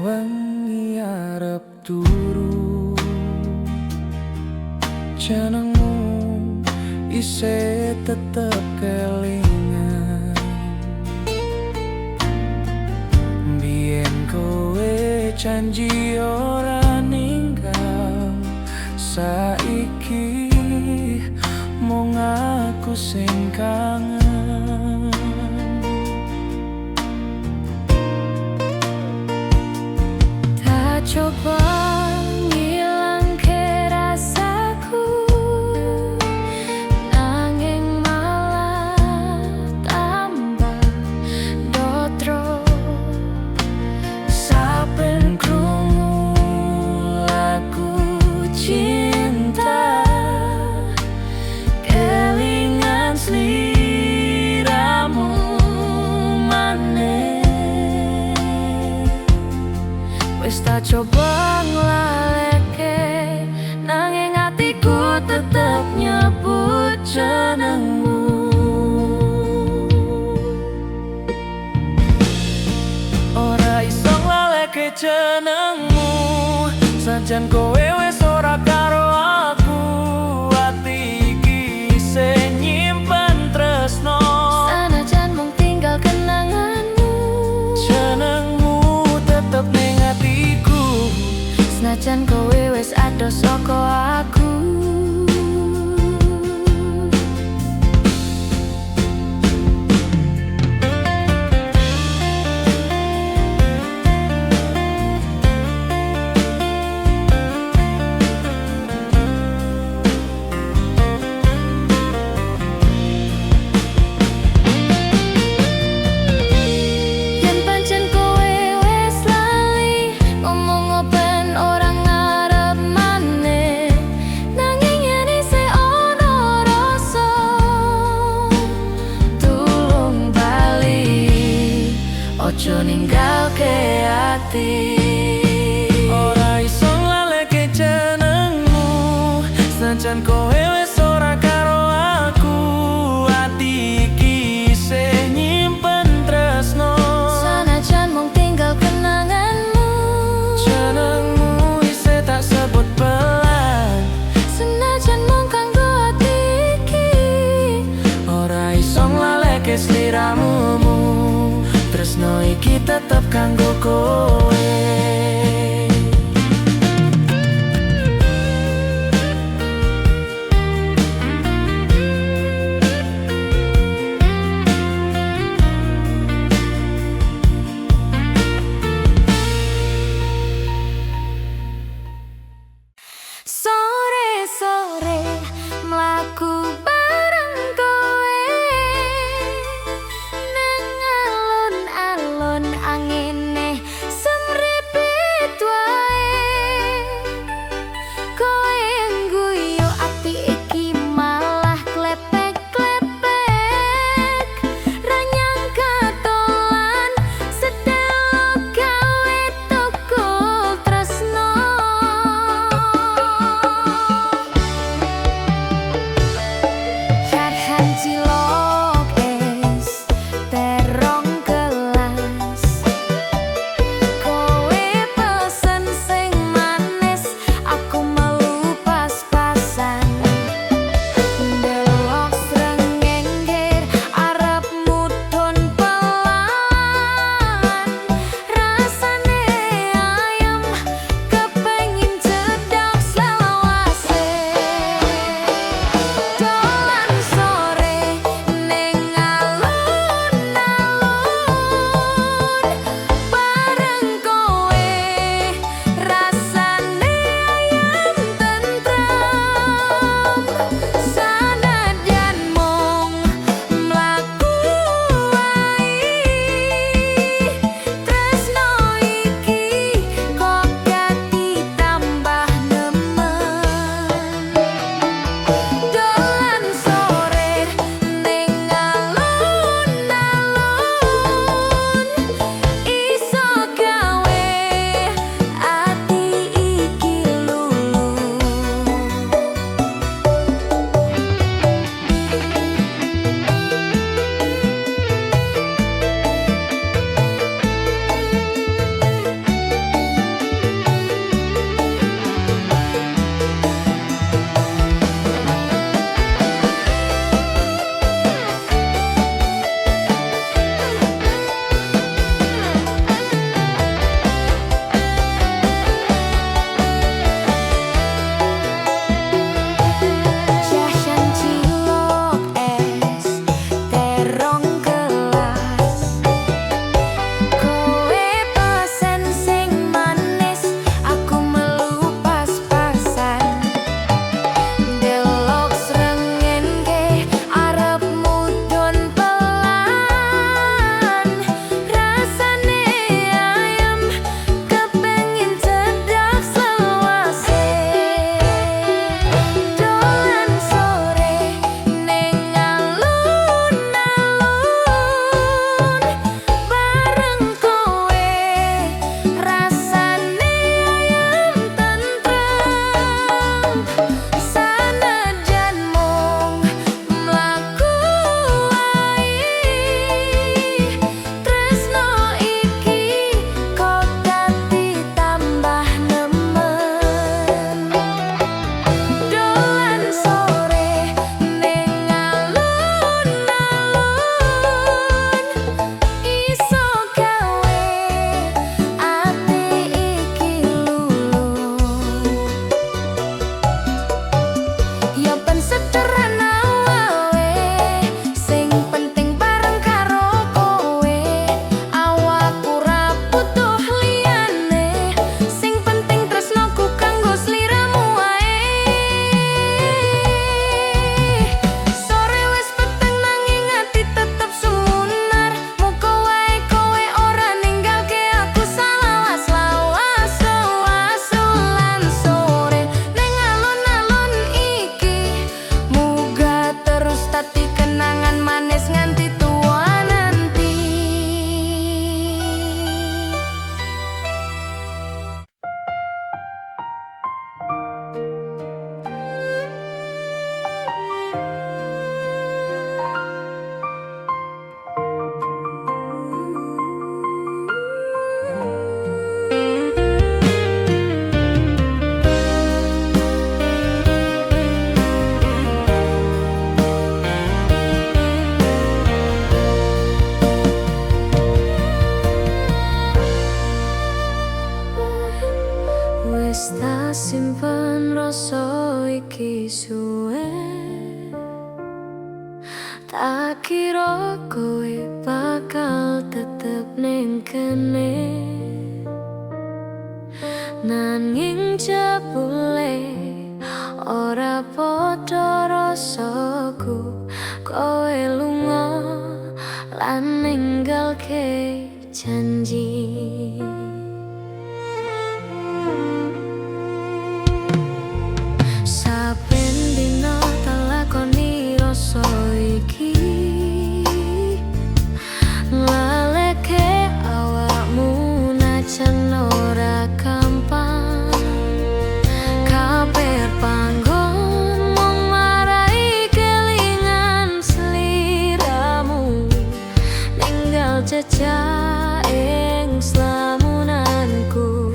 Yen wengi arep turu, jenengmu isih tetep kelingan. Biyen kowe janji ora ninggal, saiki mung aku sing kangen. Tak coba ngilangke rasaku, nanging malah tambah ndotro. Saben krungu lagu cinta, kelingan sliramu maneh. Wis tak coba nglaleke, nanging atiku tetep nyebut jenengmu. Ora iso nglaleke jenengmu, sajan kowe wis ora karo aku. Ati iki isih nyimpen tresno. Sanajan mung tinggal kenanganmu, jenengmu tetep ning atiku. Senajan kowe wis adoh saka aku. Yen pancen kowe wis lali, ngomong ben ora ngarep maneh, nanging yen isih ana rasa, tulung bali, ojo ninggalke ati. Ora iso nglaleke jenengmu, senajan kowe wis ora karo aku. Ati iki isih nyimpen tresno. Sanajan mung tinggal kenanganmu, jenengmu isih tak sebut pelan. Senajan mung kanggo ati iki. Ora iso nglaleke sliramu, tresno iki tetep kanggo kowe. Sore-sore mlaku bareng kowe nang alun-alun, angine semripis. Tak kira kowe bakal tetep ning kene, nanging jebule ora padha rasaku. Kowe lunga lan ninggalke janji. Saben dina tak lakoni rasa iki, nglaleke awakmu najan ora gampang. Kabeh panggon mung marai kelingan sliramu, ninggal jejak ing slamunanku.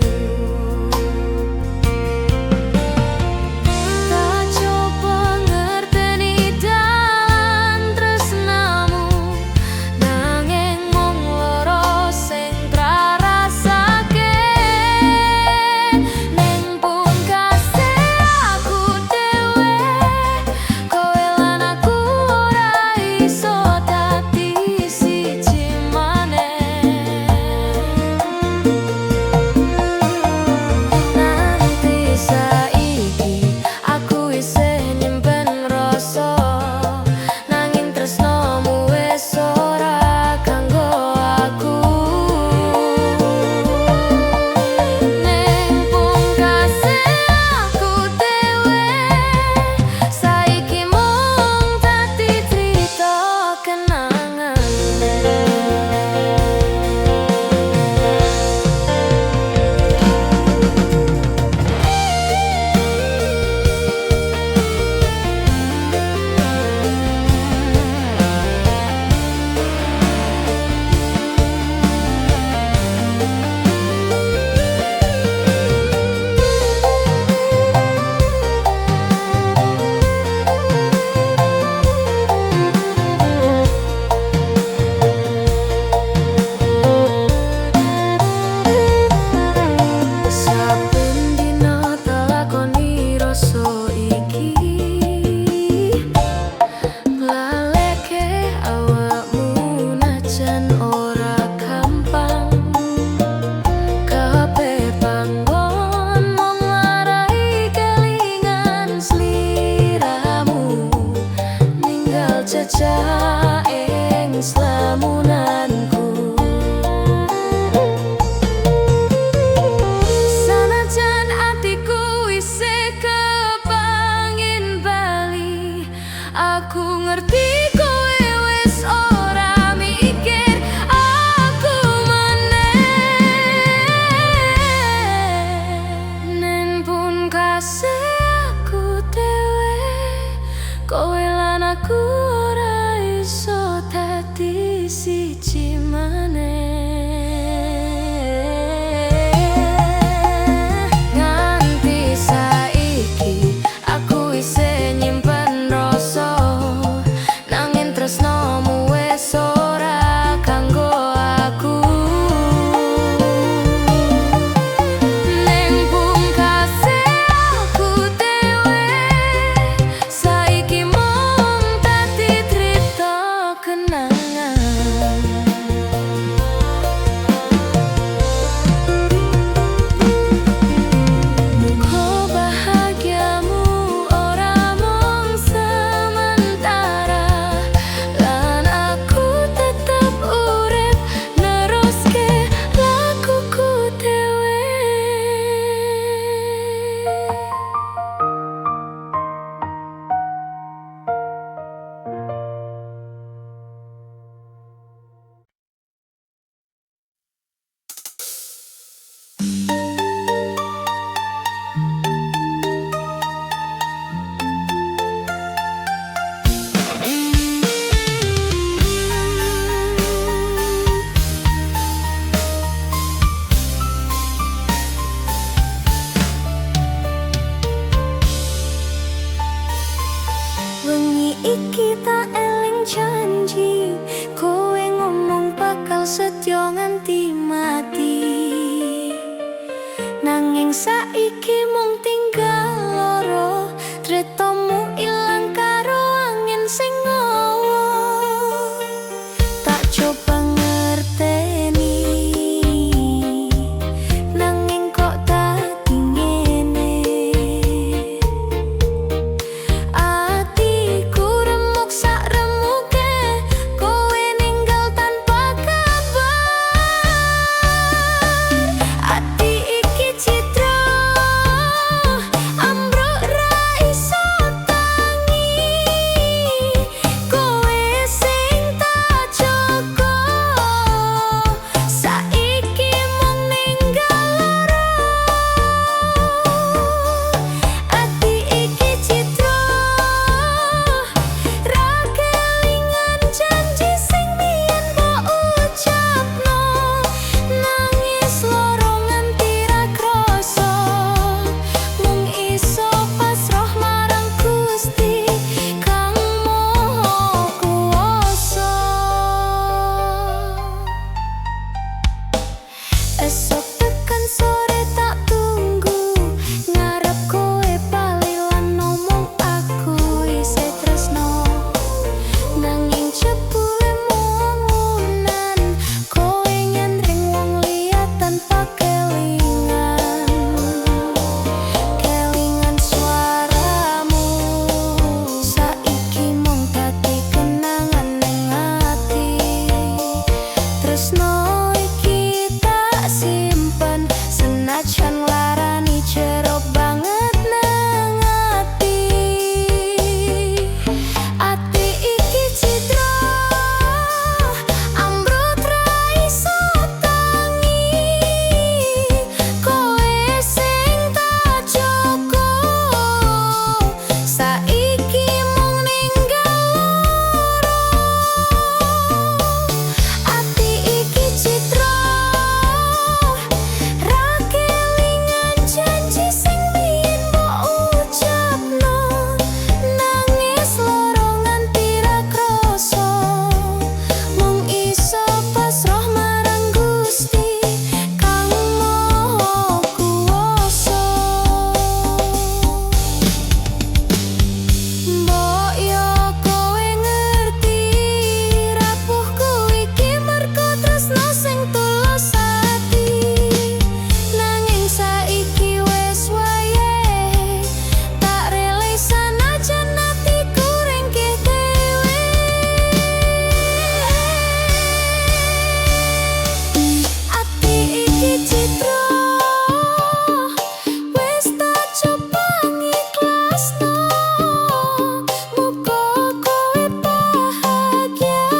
Tak coba ngerteni dalan tresnamu, nanging mung lara sing trarasake. Ning pungkase aku dhewe, kowe lan aku ora iso dadi siji maneh. Nganti saiki aku isih nyimpen rasa, nanging tresnamu wis ora kanggo aku. Ning pungkase aku dhewe, saiki mung dadi crita kenangan. Saben dina tak lakoni rasa iki, nglaleke awakmu najan ora gampang. Kabeh panggon mung marai kelingan sliramu, ninggal jejak ing slamunanku. Sanajan atiku isih kepengin bali, aku ngerti kowe wis ora mikir aku meneh. Nen pungkase aku dhewe, kowe lan aku ora iso dadi siji maneh. Nganti saiki aku isih nyimpen rasa, nanging tresnamu wis ora kanggo aku. Ning pungkase aku dhewe, saiki mung dadi crita kenangan. Muga bahagiamu ora mung sementara, lan aku tetep urip neruske lakuku dhewe. Wengi iki tak eling janji, kowe ngomong bakal setya nganti mati. Nanging saiki mung tinggal loro, tretomu ilang karo angin sing ngawa. Esok tekan sore tak tunggu, ngarep kowe bali lan ngomong aku isih tresno. Nanging jebule mung unan, kowe nyandring wong liya tanpa kelingan. Kelingan suaramu saiki mung dadi kenangan ning ati. Tresno iki tak simpen senajan larani jero banget nang ati. Ati iki cidra ambruk ra iso tangi. Kowe sing tak jaga saiki mung ninggal lara. Ati iki cidra ra kelingan janji sing biyen mbok ucapno. Nangis lara nganti ra krasa, mung iso pasrah marang Gusti Kang Maha Kuwasa. Mbok yo kowe ngerti rapuhku iki mergo tresno sing tulus ati. Nanging saiki wis wayahe tak rela sanajan atiku ringkih dhewe. Ati iki cidra wis tak coba ngikhlasno. Muga kowe bahagia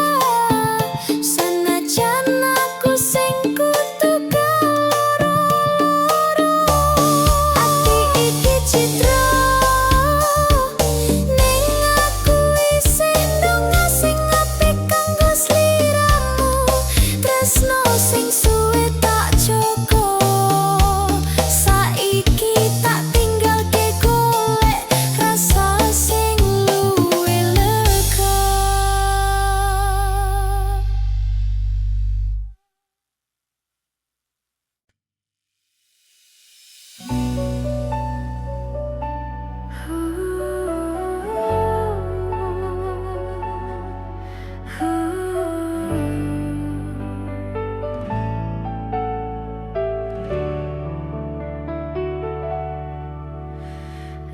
senajan aku sing kudu keloro-loro. Ati iki cidra ning aku isih ndonga sing apik kanggo sliramu. Tresno sing suwe tak jaga saiki tak tinggalke golek rasa sing luwih lega.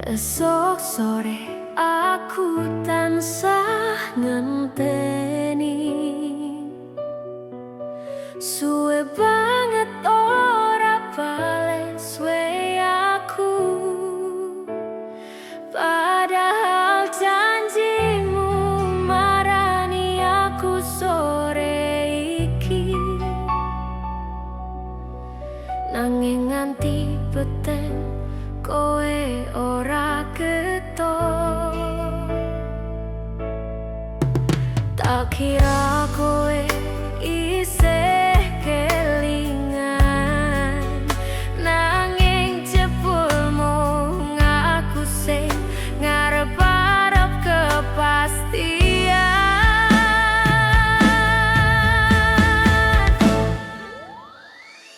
Esok sore aku tansah ngenteni, suwe banget ora bales aku. Padahal janjimu marani aku sore iki. Nanging nganti peteng kowe ora ketok. Tak kira kowe isih kelingan, nanging jebul mung aku sing ngarep-arep kepastian.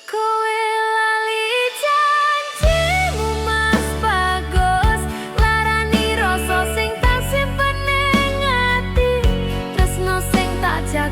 Kowe lali janjimu Mas Bagus, larani rasa sing tak simpen ning ati. Tresno sing tak jaga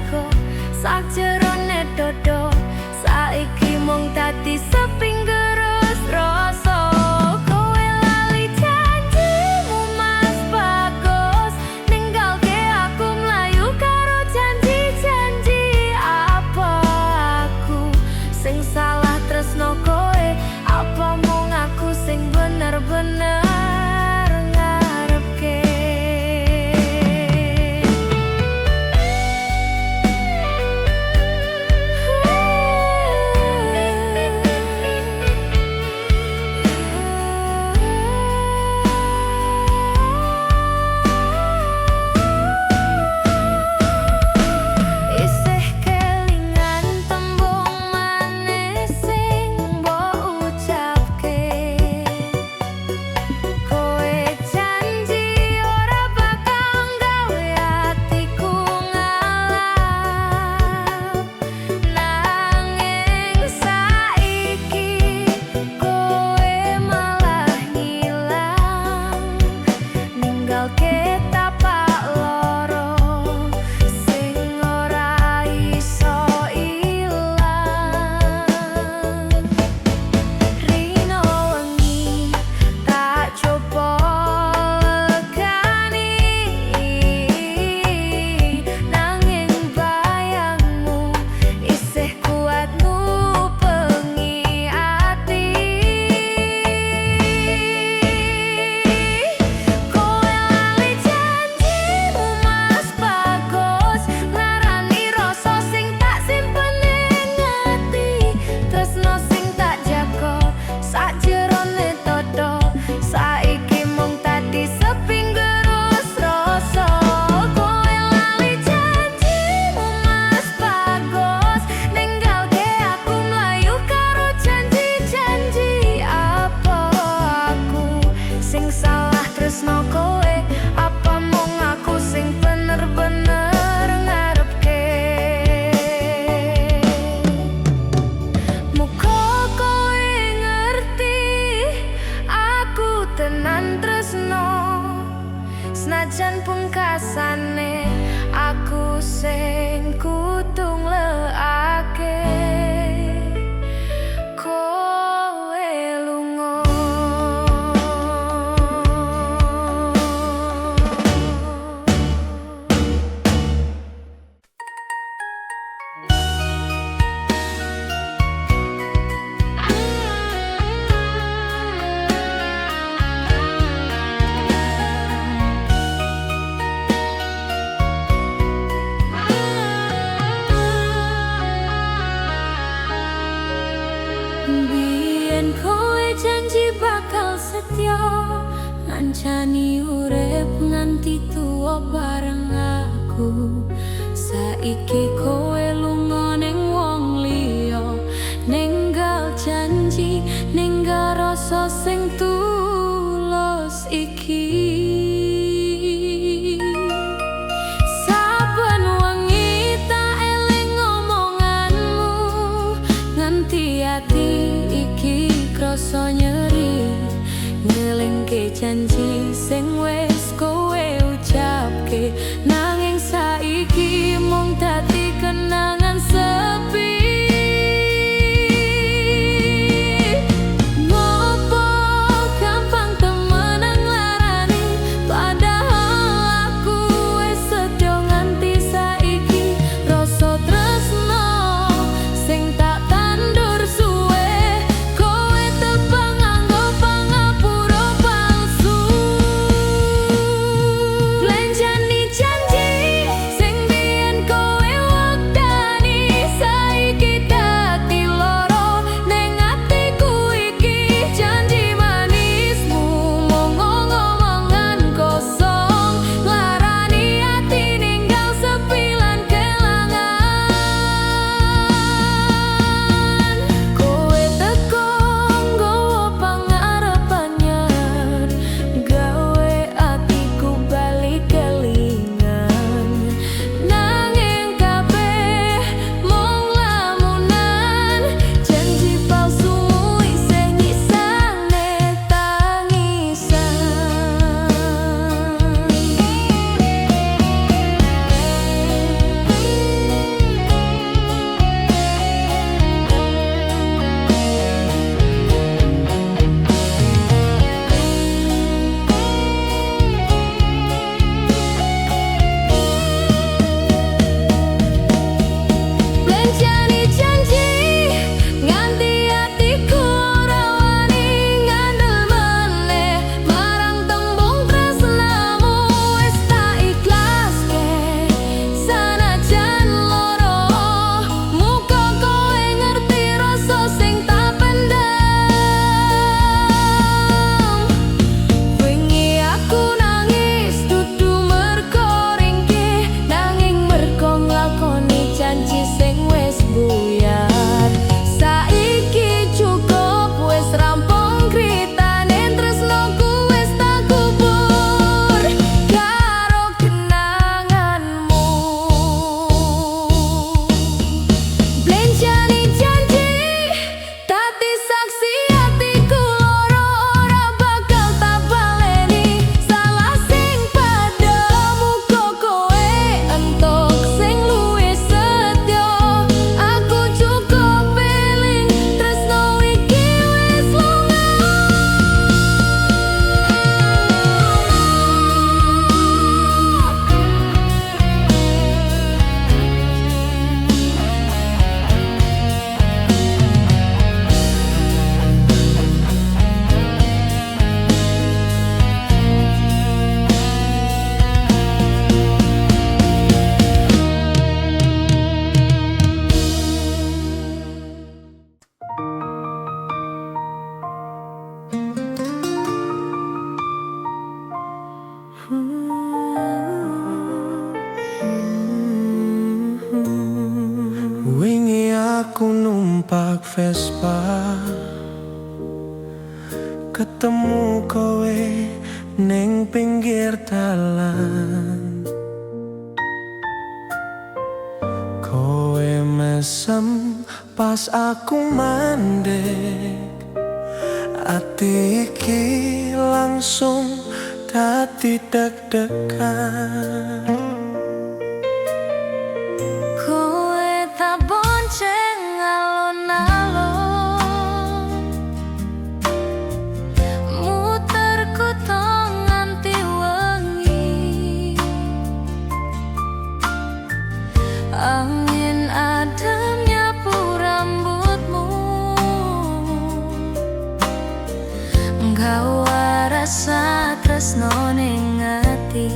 Biyen kowe janji bakal setya, ngancani urip nganti tuwa bareng aku. Saiki kowe lunga ning wong liya, ninggal janji, ninggal rasa sing tulus iki. Saben wengi tak eling omonganmu, nganti ati iki krasa nyeri, ngelingke janji sing wis kowe ucapke, nanging saiki mung dadi kenangan sepi. Ngopo gampang temenan nglarani, padahal aku wis setya nganti saiki. Rasa tresno sing tak tandur suwe, kowe tebang nganggo pangapura palsu. Blenjani janji sing biyen kowe wektani, saiki dadi loro ning atiku iki. Janji manismu mung omongan kosong, nglarani ati ninggal sepi lan kelangan. Kowe teko nggawa pangarep anyar, gawe atiku bali kelingan, nanging kabeh mung lamunan. Janji palsumu isih nyisane tangisan. Blenjani janji nganti atiku ora wani ngandel meneh marang tembung tresnamu. Wis tak ikhlaske sanajan loro, muga kowe ngerti rasa sing tak pendem. Wingi aku nangis dudu mergo ringkih, nanging mergo nglakoni janji sing wis buyar. Saiki cukup wis rampung critane, tresnoku wis tak kubur karo kenanganmu. Blenjani janji dadi saksi atiku loro, ora bakal tak baleni salah sing padamu. Kok kowe entuk sing luwih setya, aku cukup eling tresno iki wis lunga. Wingi aku numpak Vespa, ketemu kowe ning pinggir dalan. Kowe mesem pas aku mandek, ati iki langsung dadi deg-degan. Kowe tak bonceng alon-alon, muter kutha nganti wengi. Angin adem nyapu rambutmu, nggawa rasa tresno ning ati.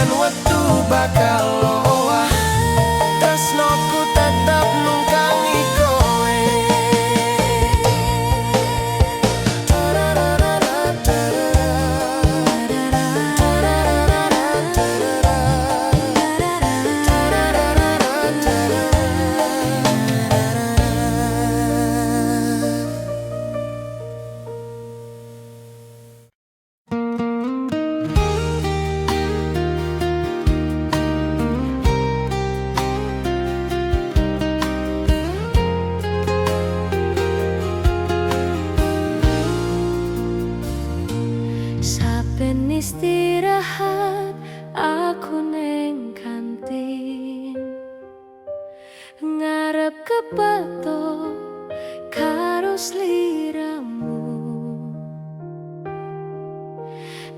Senajan wektu bakal owah, tresnoku tetep nungkangi kowe. Saben istirahat aku neng kantin, ngarep kepethuk karo sliramu.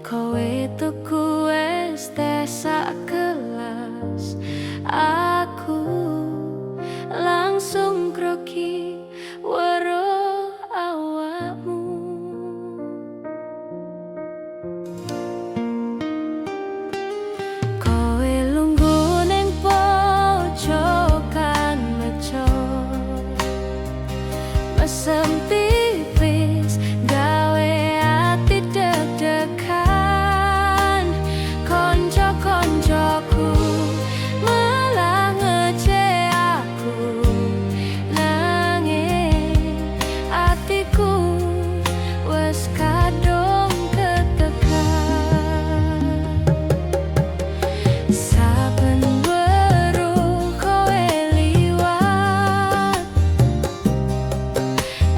Kowe tuku es teh sak gelas, aku langsung grogi weruh awakmu. Kowe lungguh ning pojokan meja, mesem tipis gawe ati deg-degan. Konco-koncoku malah ngece aku, nanging atiku wes kadung ketekan. Saben weruh kowe liwat,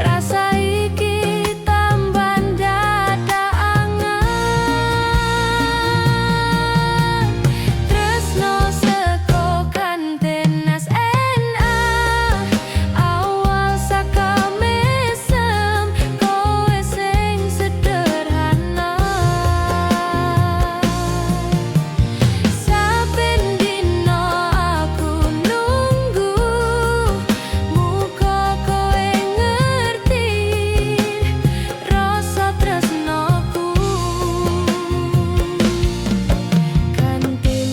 rasa iki tambah dadak anget. Tresno seko kantin SNA, awal saka mesem kowe sing sederhana. Saben dino aku nunggu, muga kowe ngerti rasa tresnoku. Kantin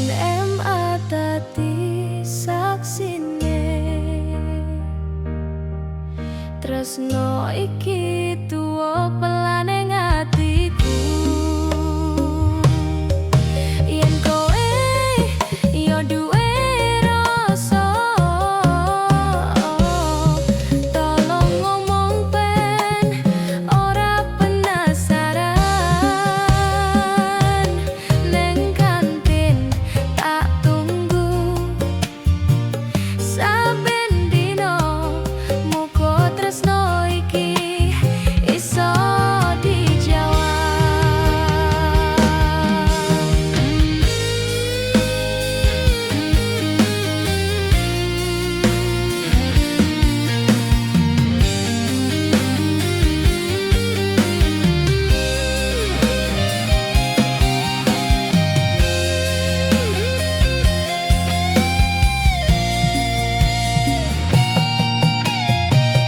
MA dadi saksine, tresno iki tuwa pelan ning atiku. Yen kowe yo duwe rasa, tolong ngomong ben ora penasaran. Neng kantin tak tunggu saben dino, muga tresno iki iso dijawab.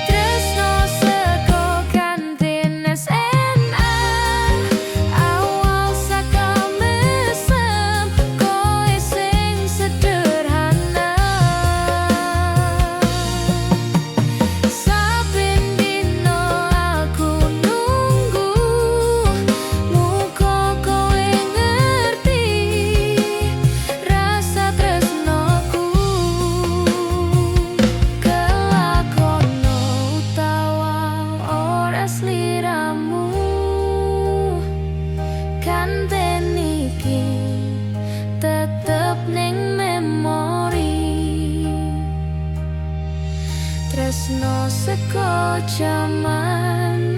Tresno seko kantin SNA, awal saka mesem kowe sing sederhana. Saben dino aku nunggu, muga kowe ngerti rasa tresnoku. Kelakono utawa ora sliramu, kantin iki tetep ning memori. Tresno seko jaman